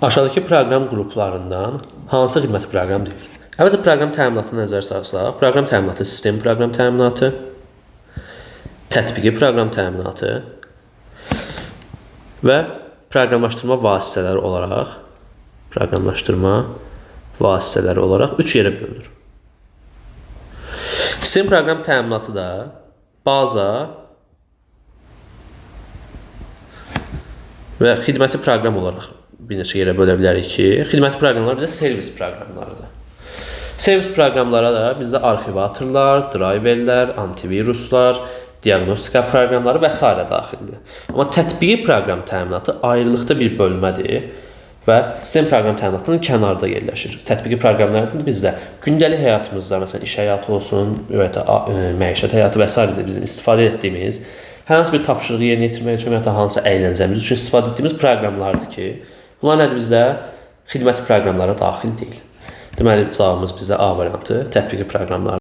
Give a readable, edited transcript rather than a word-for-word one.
Aşağıdakı proqram qruplarından hansı xidməti proqram deyil? Əvvəlcə proqram təminatını nəzərə salsaq, proqram təminatı sistem proqram təminatı, tətbiqi proqram təminatı və proqramlaşdırma vasitələri olaraq 3 yerə bölünür. Sistem proqram təminatı da baza və xidməti proqram olaraq bir neçə yerə bölə bilərik ki, xidməti proqramlar bizdə servis proqramlarıdır. Servis proqramlara da bizdə arxivatorlar, driverlər, antiviruslar, diaqnostika proqramları və s. daxildir. Amma tətbiqi proqram təminatı ayrılıqda bir bölmədir və sistem proqram təminatının kənarda yerləşir. Tətbiqi proqramların bizdə gündəlik həyatımızda, məsələn, iş həyatı olsun və ya məişət həyatı və s. də bizim istifadə etdiyimiz hər hansı bir tapşırığı yerinə yetirmək üçün və ya da hansısa əyləncəmiz üçün istifadə etdiyimiz proqramlardır ki, bunlar nədir bizdə? Xidməti proqramlara daxil deyil. Deməli, cavabımız bizdə A variantı, tətbiqi proqramlar.